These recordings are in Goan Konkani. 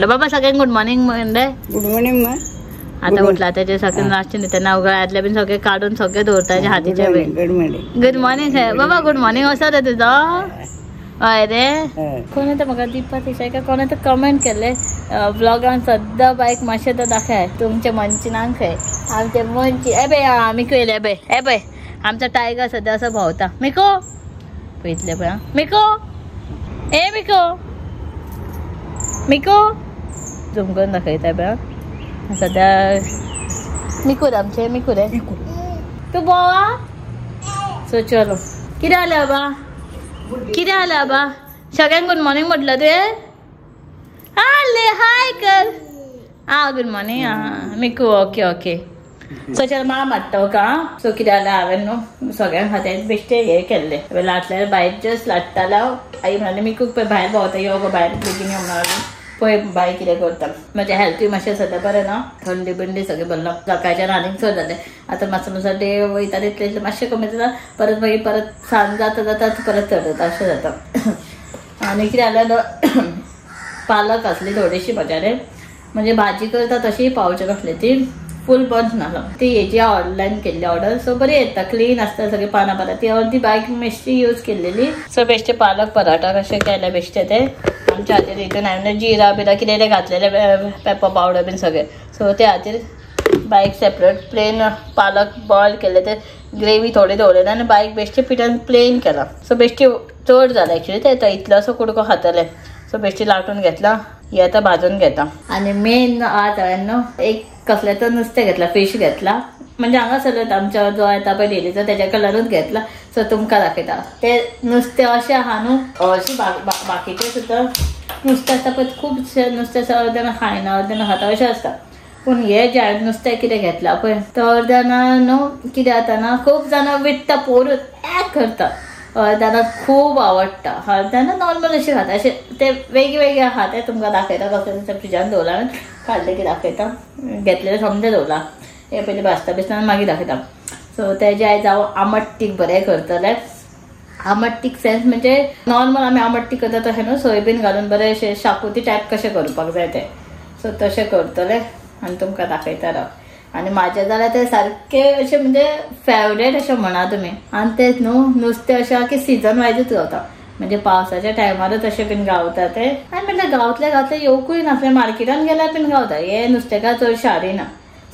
बाबा सगळ्यांक गुड मॉर्निंग म्हणले. Good morning. आता उठला त्याचे सगळे नाश्ते न्ही तेन्ना गळ्यांतले बीन सगळे काडून सगळे दवरता हातीचे. Good morning. Good morning बाबा. Good morning. असो रे तुजो. हय रे. कोण तर म्हाका दीपा देसाय काय कोण तर कमेंट केल्ले ब्लॉगान सद्दां बायक मातशें तर दाखय तुमचे मंचिनांक खंय आमचे मंची. ए पळय आमी खंय ए पळय ए पळय आमचो टायगर सद्दां असो भोंवता. मिको पळयतले पळय. मिको ए मिको मिको झूम करून दाखयता पळय. सद्या मिकू रे आमचे मिकू रे. तूं भोंवा. सो चलो कितें जालें बाबा कितें जालें बाबा सगळ्यांक गुड मॉर्निंग म्हटलं तुवें. आले हाय कर. आं गुड मॉर्निंग. आं मिकू ओके ओके. सो चल मामा हाडटा का. सो कितें जालें हांवें न्हू सगळ्यांक खातीर बेश्टें हें केल्लें लाटल्यार भायर जस्ट लाट्टालें हांव. आई म्हणाली मिकूक पळय भायर भोंवता यो गो भायर बेगीन यो म्हणून पळय बाय कितें करता. म्हजें हेल्थूय मातशें सद्या बरें ना. थंडी बिंडी सगळें भरलां. सकाळच्यान आनीक चड जालें. आतां मातसो मातसो डे वयता तितलें इतलें मातशें कमी जाता परत मागीर परत सांज जाता जाता परत चड जाता अशें जाता. आनी कितें जालें पालक आसली थोडीशी म्हज्या म्हणजे भाजी करता तशी पावचे नासली ती फूल बंद नासलो. ती हेजी ऑनलायन केल्ली ऑर्डर. सो बरी येता क्लीन आसता सगळी पानां पानां ती अर्दी बायक बेश्टी यूज केल्लेली. सो बेश्टे पालक पराठा कशें केले बेश्टे ते आमच्या हातीर हितून हांवें जिरा बिरा कितें कितें घातलेलें पेपर पावडर बीन सगळें. सो ते खातीर बायक सेपरेट प्लेन पालक बॉयल केल्ले ते ग्रेवी थोडी दवरलेली आनी बायक बेश्टे पिठान प्लेन केला. सो बेश्टे चड जालें एक्चुली ते इतलोसो कुडको खातले. सो बेश्टे लाटून घेतला ही आतां भाजून घेता. आनी मेन आज हांवें न्हू एक कसलें तर नुस्तें घेतलां फिश घेतला म्हणजे हांगासरच आमच्या जो येता पळय डेलीचो तेज्या कडल्यानूच घेतला. सो तुमकां दाखयता ते नुस्तें अशें आहा न्हू अशें बाकीचें सुद्दां नुस्तें आसता पळय खूबशें नुस्तें आसा अर्द जाणां खायना अर्द जाणां खाता अशें आसता. पूण हें जें हांवें नुस्तें कितें घेतलां पळय तो अर्द जाणां न्हू कितें जाता ना खूब जाणां विट्टा पोरूच एक करता अर्द जाणां खूब आवडटा अर्द जाणां नॉर्मल अशें खाता अशें ते वेगवेगळे आहा ते तुमकां दाखयता कसलें नुस्तें फ्रिजान दवरलां हांवें काडलें की दाखयता घेतलेलें समजें दवरलां हे पयलीं भाजता बिजता मागीर दाखयता. सो तेजें आयज हांव आमट तीख बरें करतलें. आमट तीख सेन्स म्हणजे नॉर्मल आमी आमट तीख करता तशें न्हू सोयाबीन घालून बरें अशें शाकुती टायप कशें करपाक जाय तें. सो तशें करतलें आनी तुमकां दाखयता राव. आनी म्हाजें जाल्यार तें सारकें अशें म्हणजे फेवरेट अशें म्हणा तुमी. आनी तें न्हू नुस्तें अशें की सिजन वायजूच गावता म्हणजे पावसाच्या टायमारूच अशें बीन गावता तें. आनी म्हटल्यार गांवतले गांवतले येवकूय नासलें मार्केटान गेल्यार बीन गावता हें नुस्तेकार चडशें हाडिना.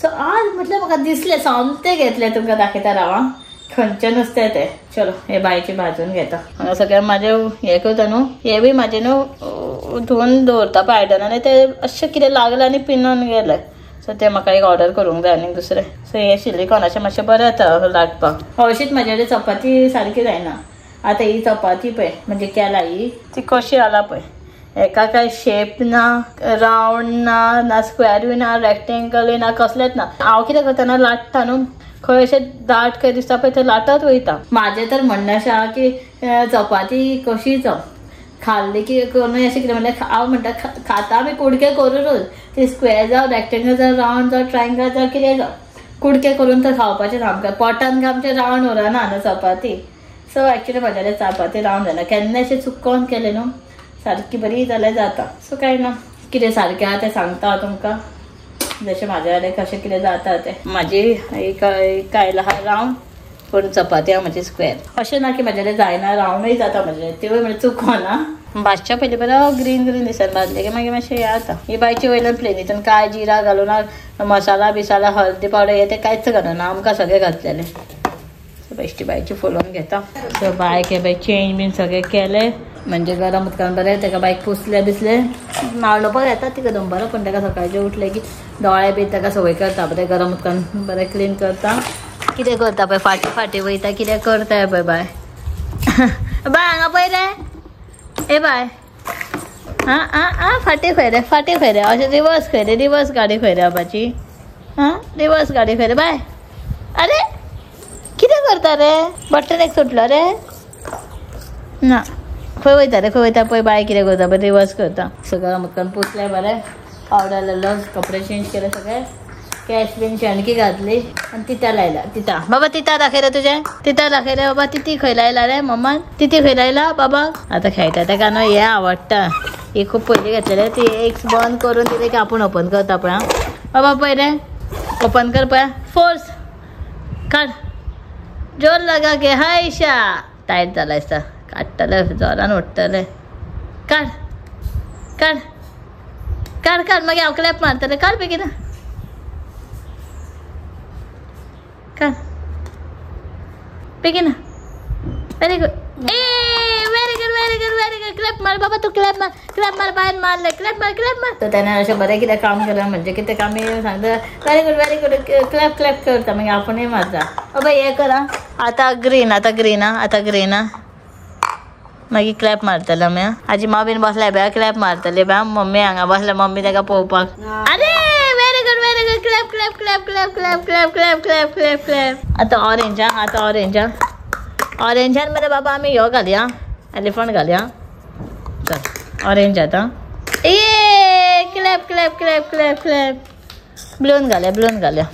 सो आज म्हटल्यार म्हाका दिसलें सोमतें घेतलें तुमकां दाखयता राव आं खंयचें नुस्तें तें. चलो हे बायचें भाजून घेता. हांगा सगळें म्हाजें हें करता न्हू हें बी म्हाजें न्हू धुवन दवरता पळय आयदनां आनी तें अशें कितें लागलें आनी पिनून गेलें. सो तें म्हाका एक ऑर्डर करूंक जाय आनीक दुसरें. सो हें सिलिकॉनाचें मातशें बरें जाता लाटपाक. हरशींच म्हाजे कडेन चपाती सारकी जायना. आतां ही चपाती पळय म्हणजे केला ही ती कशी जाला पळय एका काय शेप ना रावंड ना ना स्क्वेरूय ना रेक्टेंगलूय ना कसलेंच ना. हांव कितें करता ना लाट्टा न्हू खंय अशें दाट खंय दिसता पळय थंय लाटत वयता. म्हाजें तर म्हणणें अशें आहा की चपाती कशी जावं खाल्ली की न्हय अशें कितें म्हणल्यार हांव म्हणटा खाता आमी कुडके करूनच ती स्क्वेर जावं रेक्टेंगल जावं रावंड जावं ट्रायंगल जावं कितें जावं कुडके करून तर खावपाचें आमकां पोटान काय आमचें रावंड उरना न्हू चपाती. सो एक्चुली म्हाज्या चपाती रावंड जायना केन्ना अशें चुकोन केलें न्हू सारकी बरी जाल्यार जाता. सो कांय ना कितें सारकें आहा तें सांगता हांव तुमकां जशें म्हाज्या कडेन कशें कितें जाता तें. म्हाजी एक कायल आहा रावंड पूण चपाती आहा म्हजी स्क्वेर. अशें ना की म्हाज्या कडेन जायना रावंडूय जाता म्हजें तिवूय म्हणजे चुकोना. भाजच्या पयलीं बरो ग्रीन ग्रीन दिसता भाजलें की मागीर मातशें हें जाता. ही बायची वयल्यान प्लेन हितून कांय जिरा घालूना मसाला बिसाला हळदी पावडर हें तें कांयच घालना आमकां सगळें घातलेलें. सो बेश्टी बायची फुलोवन घेता. सो बायक हे बाय चेंज बीन सगळें केलें म्हणजे गरम उदकान बरें ताका बायक पुसलें बिसलें न्हाणोवपाक येता तिका दनपारां पूण ताका सकाळचें उठलें की दोळे बी ताका संवय करता बरें गरम उदकान बरें क्लीन करता. कितें करता पळय फाटीं फाटीं वयता कितें करता पळय बाय बाय हांगा पळय रे ए बाय आं आं आं फाटीं खंय रे फाटीं खंय रे अशें रिवर्स खंय रे रिवर्स गाडी खंय रे बाबाची आं रिवर्स गाडी खंय रे बाय. अरे कितें करता रे बटन एक सुटलो रे ना खंय वयता रे खंय वयता पळय बाय कितें करता पळय रिवर्स करता. सगळं उदकान पुसलें बरें पावडर लायलो कपडे चेंज केले सगळे कॅश बीन शेणकी घातली आनी तिता लायला. तिता बाबा तिता दाखय रे तुजें तिता दाखय रे बाबा. तिती खंय लायला रे मम्मान तिती खंय लायला बाबा. आतां खेळटा ताका न्हू हें आवडटा ही खूब पयलीं घेतलेले ती एक बंद करून दिले की आपूण ओपन करता पळय. बाबा पळय रे ओपन कर पळय, फोर्स काड, जोर लगा के हायशा. टायट जाला दिसता, काडटले जोरान उडटले. काड काड काड काड, मागीर हांव क्लॅप मारतलें. काड बेगीन काड बेगीन. Very good, A very good very good very good. Clap मार बाबा, तूं क्लॅप मार, क्लॅप मार, बायन मारले, क्लॅप मार क्लॅप मार. तर त्याने अशें बरें कितें काम केलां म्हणजे कितें काम सांगता very good very good clap clap करता, मागीर आपुणूय मारता. बाबा हें कर. आतां ग्रीन, आतां ग्रीन, आतां ग्रीन. मागीर क्लॅप मारतले आमी. आजी माँ बीन बसल्या बे क्लॅप मारतली बे. मम्मी हांगा बसल्या, मम्मी ताका पळोवपाक. अरे very good very good, clap clap clap clap clap clap clap clap clap clap. आतां ऑरेंज, आतां ऑरेंज. ऑरेंजान मरे बाबा आमी ह्यो घालया, एलिफंट घालया. चल ऑरेंज आतां. ए clap clap clap clap clap. ब्लून घालया, ब्लून घालया,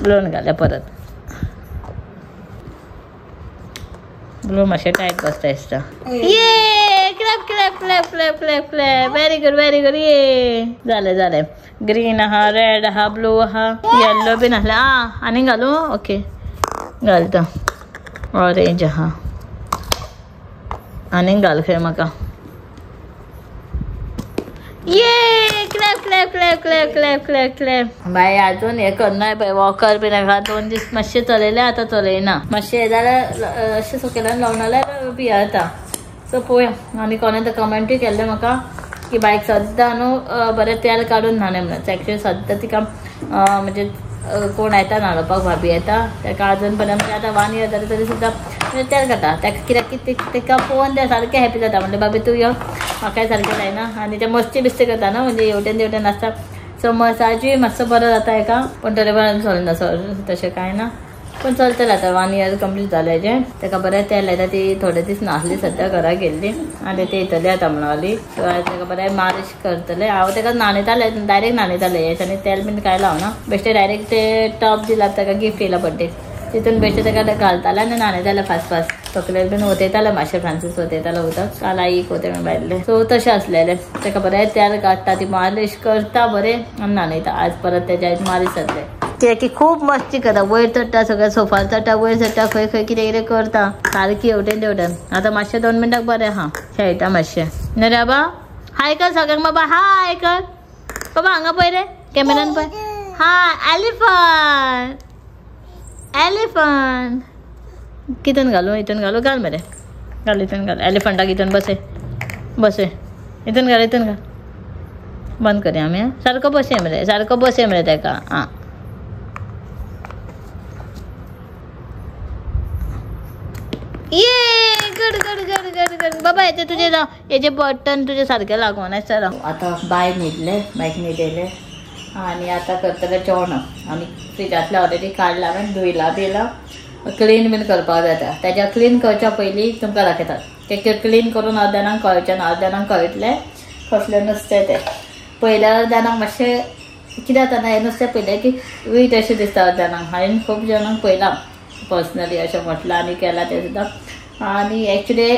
ब्लून घालया परत. ब्लू मातशें टायट बसता दिसता. ये clap clap clap clap clap clap. Very good very good. ये जालें जालें. ग्रीन आहा, रेड आहा, ब्लू आहा, येल्लो बीन आसलें. आं आनी घालूं? ओके घालता. ऑरेंज आहा, आनी घाल खंय म्हाका. ये clap clap clap clap clap clap clap. बाय अजून हें करना बाय, वॉकर बीन आहा. 2 दीस मातशें चलयलें, आतां चलयना. मातशें हें जाल्यार अशें सकयल्यान लावन जाल्यार भियेता. सो पळोवया. आनी कोणें तर कमेंटूय केल्लें म्हाका की बायक सद्दां न्हू बरें तेल काडून न्हाणय म्हणून. एक्चुअली सद्दां तिका म्हणजे कोण येता न्हाणोवपाक, भाभी येता ताका अजून पर्यंत म्हणजे आतां 1 इयर जालें तरी सुद्दां म्हणजे तेल काडटा. ताका कित्याक की ताका पळोवन तें सारकें हॅपी जाता. म्हणलें भाभी तूं यो, म्हाकाय सारकें जायना. आनी तें मस्ती बिस्ती करता न्हू, म्हणजे हेवटेन तेवटेन आसता. सो मसाजूय मातसो बरो जाता हेका, पूण तरी पण चलना तशें कांय ना, पूण चलतलें आतां. 1 इयर कंप्लीट जालें हेजें. ताका बरें तेल लायता. ती थोडे दीस नासली सद्या घरा गेल्ली आनी ती येतली आतां म्हणली. सो ताका बरें मालिश करतलें. हांव ताका न्हाणयतालें, डायरेक्ट न्हाणयतालें हेच्यानी तेल बीन कांय लावना. बेश्टें डायरेक्ट ते टॉप दिला ताका, गिफ्ट येयला बड्डे, तितून बेश्टें ताका घालतालें आनी न्हाणयतालें फास्ट फास्ट. तकलेर बीन वतयतालें मातशें, फ्रांसीस वतयतालो उदक. काल आईक वतय भायलें. सो तशें आसलेलें. ताका बरें तेल काडटा, ती मालिश करता बरें आनी न्हाणयता. आज परत तेज्या आयज मालिश जातलें. कित्याक की खूब मस्ती करता, वयर चडटा, सगळ्या सोफार चडटा, वयर चडटा, खंय खंय कितें कितें करता सारकी हेवटेन तेवटेन. आतां मातशें 2 मिनटाक बरें आहा, खेळटा मातशें. न्ही रे बाबा, हाय कर सगळ्यांक. बाबा हाय कर बाबा, हांगा पळय रे कॅमेरान पळय. हाय एलिफंट एलिफंट. कितून घालूं? हितून घालूं? घाल मरे, घाल हितून घाल. एलिफंटाक हितून बसय बसय, हितून घाल, हितून घाल. बंद करया आमी. सारको बसय मरे, सारको बसय मरे ताका. आं ये good good good good good. बाबा हेचे तुजे हेजे बटन तुजे सारकें लागून आसता. आतां बाय न्हिदलें, बायक न्हिदयलें आनी आतां करतलें जेवण. आनी फ्रिजांतलें ऑलरेडी काडलां हांवें, धुयलां बियलां, क्लीन बीन करपाक जाता. तेज्या क्लीन करच्या पयलीं तुमकां दाखयता. ते क्लीन करून अर्द्यानाक कळचें ना, अर्द्यानाक कळटलें कसलें नुस्तें तें. पयल्या अर्द्यानाक मातशें कितें जाता ना, हें नुस्तें पयलें की वीट अशें दिसता अर्द्यानाक. हांवें खूब जाणांक पळयलां पर्सनली अशें म्हटलां आनी केलां तें सुद्दां. आनी एक्चुली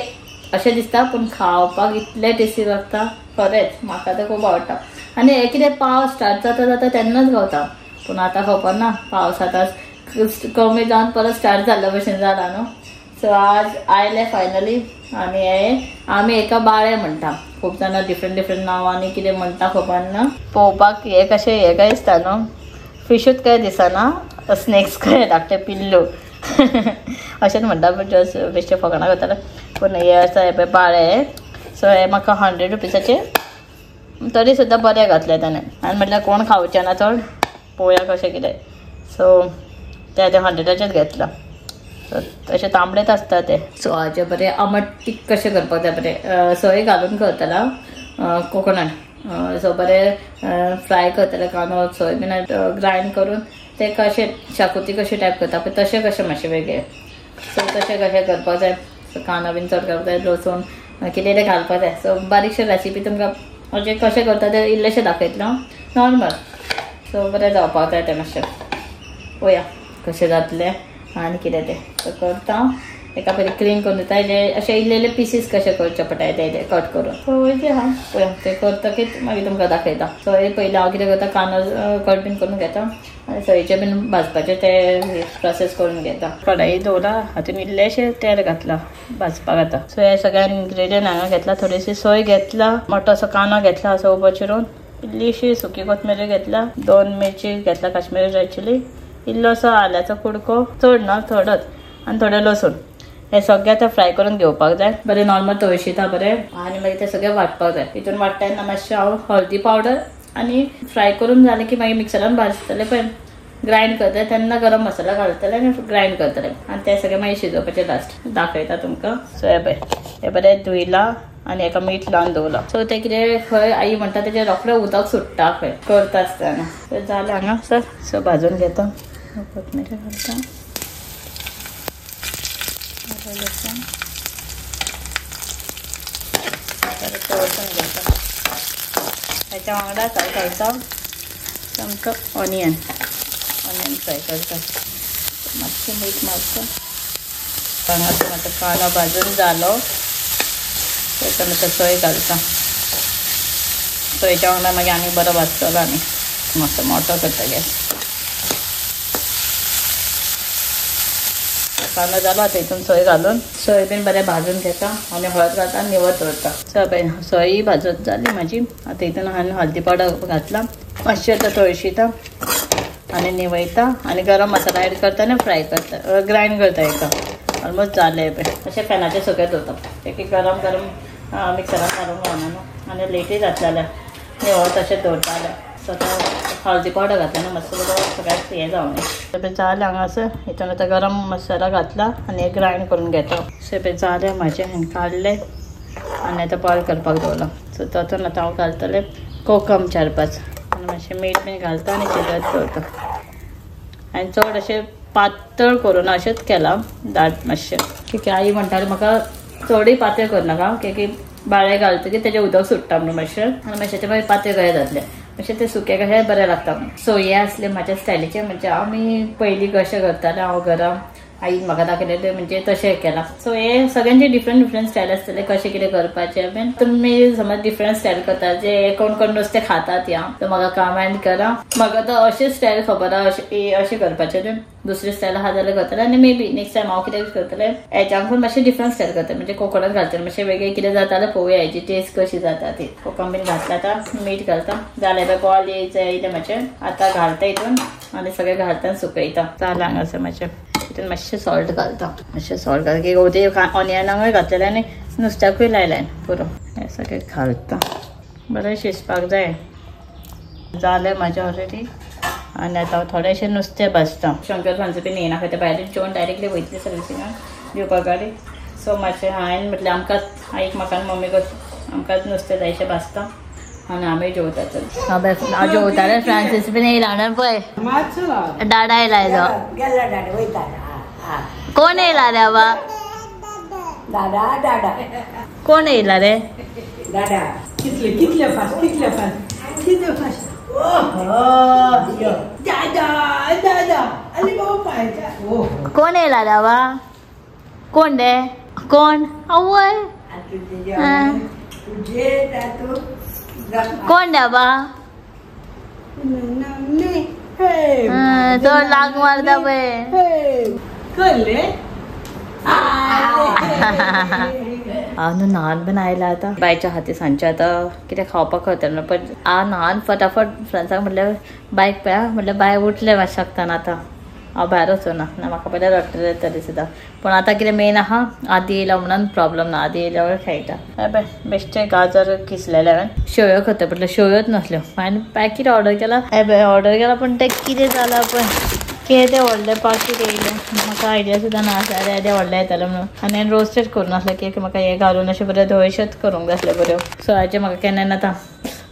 अशें दिसता, पूण खावपाक इतलें टेस्टी लागता खरेंच. म्हाका तर खूब आवडटा. आनी हें कितें पावस स्टार्ट जाता जाता तेन्नाच गावता, पूण आतां खबर ना पावस आतां कमी जावन परत स्टार्ट जाल्ल्या भशेन जाला न्हू. सो आज आयले फायनली. आनी हे आमी एका बाळे म्हणटा, खूब जाणां डिफरंट डिफरंट नांवांनी कितें म्हणटा खबर ना. पळोवपाक हें कशें हें काय दिसता न्हू, फिशूच काय दिसना, स्नेक्स काय धाकटे पिल्लू अशेंच म्हणटा, पूण जस्ट बेश्टे फकाणां करताले. पूण हे आसा हे पळय बाळे. सो हे म्हाका 100 रुपीसाचे तरी सुद्दां बरें घातलें ताणें. आनी म्हटल्यार कोण खावचें ना चड, पळोवया कशें कितें. सो ते आतां 100 घेतलां. सो तशें तांबडेच आसता ते. सो हाजे बरें आमट तीख कशें करपाक जाय, बरें सोय घालून करतला कोकोनट. सो बरें फ्राय करतले कांदो सोय बीन ग्रायंड करून ते कशें शाकुती कशें टायप करता पळय तशें कशें मातशें वेगळें. सो तशें कशें करपाक जाय, सो कांदो बीन चड घालपाक जाय, लसूण कितें कितें घालपाक जाय. सो बारीकशें रेसिपी तुमकां म्हणजे कशें करता तें इल्लेशें दाखयतलें हांव नॉर्मल. सो बरें जावपाक जाय तें मातशें, पळोवया कशें जातलें आनी कितें तें. सो करता एका पयलीं क्लीन करून दिता, अशे इल्ले इल्ले पिसीस कशे करचे पडटा ते कट करून. सो जे आहा पळय ते करतकीच मागीर तुमकां दाखयता. सो हे पयलीं हांव कितें करता, कांदो कट बीन करून घेता आनी सयचे बीन भाजपाचे ते प्रोसेस करून घेता. कढाई दवरला, हातून इल्लेशें तेल घातलां भाजपाक आतां. सो हे सगळे इन्ग्रेडियंट हांगा घेतला, थोडीशी सोय घेतला, मोठो असो कांदो घेतला असो उबो चिरून, इल्लीशी सुकी कोथमिरी घेतला, 2 मिरची घेतला काश्मीरी रेड चिली, इल्लोसो आल्याचो कुडको, चड ना थोडोच, आनी थोडें लसूण. हे सगळें आतां फ्राय करून घेवपाक जाय बरें, नॉर्मल तळशिता बरें, आनी मागीर ते सगळें वांटपाक जाय. हितून वांट्टा तेन्ना मातशें हांव हळदी पावडर आनी फ्राय करून जालें की मागीर मिक्सरान भाजतलें पळय, ग्रायंड करतलें तेन्ना गरम मसाला घालतलें आनी ग्रायंड करतलें आनी तें सगळें मागीर शिजोवपाचें लास्ट दाखयता तुमकां. सो हे पळय हे बरें धुयलां आनी एका मीठ लावन दवरलां. सो तें कितें खंय आई म्हणटा तेजें रोखडें उदक सुट्टा खंय करता आसतना. सो जालें हांगा सर. सो भाजून घेता, कोथमीर घालता, लसूण परत तळसून घेता. हेच्या वांगडाच हांव घालता सामको ऑनियन, ऑनियन फ्राय करता, मातशें मीठ मारता. हांगा मातसो कांदो भाजून जालो, तातूंत आतां सोय घालता. सोयच्या वांगडा मागीर आनी बरो भाजतलो आनी मातसो मोटो करता गॅस. कांदो जालो आतां हितून सोय घालून सोय बीन बरें भाजून घेता आनी हळद घालता आनी निवळ दवरता. सो पळय सोय भाजत जाली म्हाजी. आतां हितून हांवें हळदी पावडर घातला, मातशें आतां तळशिता आनी निवयता आनी गरम मसाला एड करता आनी फ्राय करता, ग्रायंड करता. एका ऑलमोस्ट जालें पळय. अशें फॅनाचेर सगळें दवरता, ते गरम गरम मिक्सरान घालूंक गावना न्हू, आनी लेटूय जातलें जाल्यार निवळ तशें दवरता जाल्यार. सो आतां हळदी पावडर घातला न्हू मातसो बरो सगळ्याक हें जावं न्ही. जालें हांगासर, हितून आतां गरम मसाला घातला आनी ग्रायंड करून घेता. सो पळय जालें म्हाजें, हांवें काडलें आनी आतां बॉयल करपाक दवरलां. सो तातूंत आतां हांव घालतलें कोकम 4-5 आनी मातशें मीठ बीन घालता आनी शिजत दवरता. आनी चड अशें पातळ करूं ना, अशेंच केलां दाट मातशें, की आई म्हणटाली म्हाका चडूय पातळ करनाका, की बाळे घालतकीर तेजें उदक सुट्टा म्हणून मातशें, आनी मातशें तें मागीर पातळ कशें जातलें, मातशें तें सुकें कशें बरें लागता म्हणून. सो हें आसलें म्हाज्या स्टायलीचें, म्हणजे आमी पयलीं कशें करताले हांव घरा, आईन म्हाका दाखयलें म्हणजे तशें केलां. सो हे सगळ्यांचे डिफरंट डिफरंट स्टायल आसतले कशें कितें करपाचें बीन. तुमी समज डिफरंट स्टायल करता, जे कोण कोण नुस्तें खातात या तर म्हाका कमेंट करा. म्हाका तर अशें स्टायल खबर आहा, अशें करपाचें. दुसरी स्टायल आहा जाल्यार करतलें आनी मे बी नेक्स्ट टायम हांव कितें करतलें हेच्याकून मातशें डिफरंट स्टायल करतलें, म्हणजे कोकोनट घालतलें मातशें वेगळें कितें जाता जाल्यार पळोवया हेजी टेस्ट कशी जाता ती. कोकम बीन घातला आतां मीठ घालता, जालें पळय बॉयल येयलें मातशें. आतां घालता हितून आनी सगळें घालता आनी सुकयता. जालें हांगासर मातशें, हितून मातशें सॉल्ट घालता, मातशें सॉल्ट घाल की ते ऑनियनाकूय घातलेलें आनी नुस्त्याकूय लायलें पुरो. हें सगळें घालता, बरें शिजपाक जाय. जालें म्हाजें ऑलरेडी. आनी आतां हांव थोडेशें नुस्तें भाजता. शंकर फ्रांस बीन येयना खंय, ते भायर जेवण डायरेक्टली वयतली सर्विसिंगाक दिवपाक गाडी. सो मातशें हांवें म्हटलें आमकांच आईक म्हाका आनी मम्मीक आमकांच नुस्तें जायशें भाजता आनी आमी जेवता. चल हांव जेवतालें, फ्रांसीस बीन येयला न्हू पळय, डाडा येयला येदो. कोण येयला रे बाबा? दादा दादा. कोण येयला रे? दादा. कितले कितले फास्ट, कितले फास्ट, कितले फास्ट. दादा दादा आनी बाबा पायता. कोण येयला रे बाबा? कोण रे? कोण? आवय कोण रे बाबा? तो लाग मारता पळय. हांव न्हू न्हाण बीन आयला आतां बायच्या हाती सांजचें आतां कितें खावपाक करतलें पण हांव न्हाण फटाफट फ्रेंड्सांक म्हटलें बायक पळया, म्हटलें बाय उठलें मातशें शकताना आतां हांव भायर वचना ना, म्हाका पयलें रडटलें तरी सुद्दां. पूण आतां कितें मेन आहा, आदी येयला म्हणून प्रॉब्लम ना, आदी येयल्यावर खेळटा. पळय बेश्टे गाजर किसलेले हांवें, शेवयो करता म्हटल्यार शेवयोच नासल्यो. हांवें पॅकेट ऑर्डर केला, पळय ऑर्डर केला पूण तें कितें जालां पळय, कितें तें व्हडलें पाकीट येयलें, म्हाका आयडिया सुद्दां ना आसा येदें व्हडलें येतलें म्हणून. आनी हांवें रोस्टेड करूं नासलें की म्हाका हें घालून अशें बरें धवेशेंच करूंक जाय आसलें बऱ्यो. सो हाचें म्हाका केन्ना आतां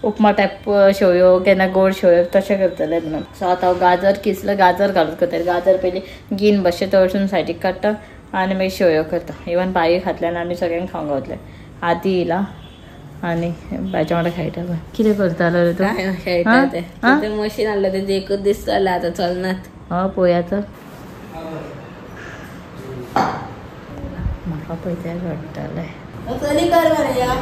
उपमा टायप शेवयो केन्ना गोड शेवयो तशें करतलें म्हणून. सो आतां हांव गाजर किसलें, गाजर घालून करतलें. गाजर पयलीं गीन बशें तळसून सायडीक काडटा आनी मागीर शेवयो करता. इवन बाई खातलें आनी आमी सगळ्यांक खावंक गावतलें. आदी येयला आनी बायच्या वांगडा खेळटा. कितें करतालो रे तूं? खेळटा तें मशीन हाडलें तेजें एकूच दीस चल्ला आतां चलनात. हय पळोवया तर. म्हाका पळयता रडटलें. चली कर मरे या.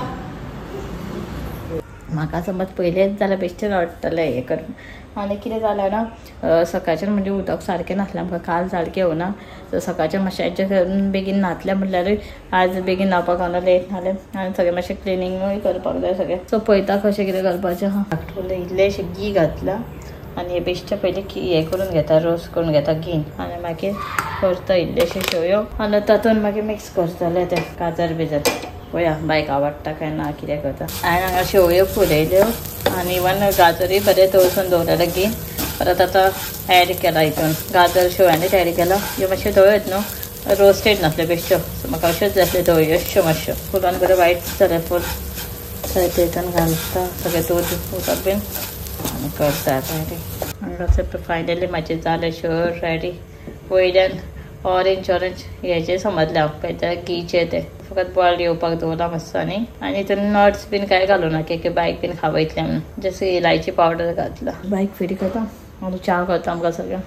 म्हाका समज पयलेंच जाल्यार बेश्टें रडटलें हें करून. आनी कितें जालें ना, सकाळचें म्हणजे उदक सारकें नासलें आमकां, काल सारकें येवना. सो सकाळचें मातशें एडजस्ट करून बेगीन न्हातलें म्हणल्यारूय आज बेगीन न्हांवपाक गावना, लेट न्हालें. आनी सगळें मातशें क्लिनींगूय करपाक जाय सगळें. सो पळयता कशें कितें करपाचें आहा. इल्लेंशें घी घातलां आनी हे बेश्टें पयलीं हें करून घेता, रोस्ट करून घेता घीन, आनी मागीर करता इल्लेशे शेवयो आनी तातूंत मागीर मिक्स करतलें तें गाजर बिजर. पळया बायक आवडटा काय ना कितें करता. हांवें हांगा शेवयो फुलयल्यो आनी इवन गाजरूय बरें तळसून दवरलेलें घीन. परत आतां एड केला हितून गाजर शेवयांनीच एड केला. ह्यो मातश्यो धव्योच न्हू, रोस्टेड नासल्यो बेश्ट्यो. सो म्हाका अश्योच जाय आसल्यो धव्योश्यो मातश्यो. फुलान बरें वायट जालें फूल. सगळें तितून घालता सगळें दूद उदक बीन आनी करता रेडी. हांगा फायनली म्हाजें जालें शेवयो रेडी. वयल्यान ऑरेंज ऑरेंज हेजें समजलें हांव, पळयता घीचें तें. फकत बॉयल येवपाक दवरलां मातसो. आनी आनी हितून नट्स बीन कांय घालूं ना, की बायक बीन खावयतलें म्हणून. जस्ट इलायची पावडर घातला. बायक फिरी करता आनी च्या करता आमकां सगळ्यांक.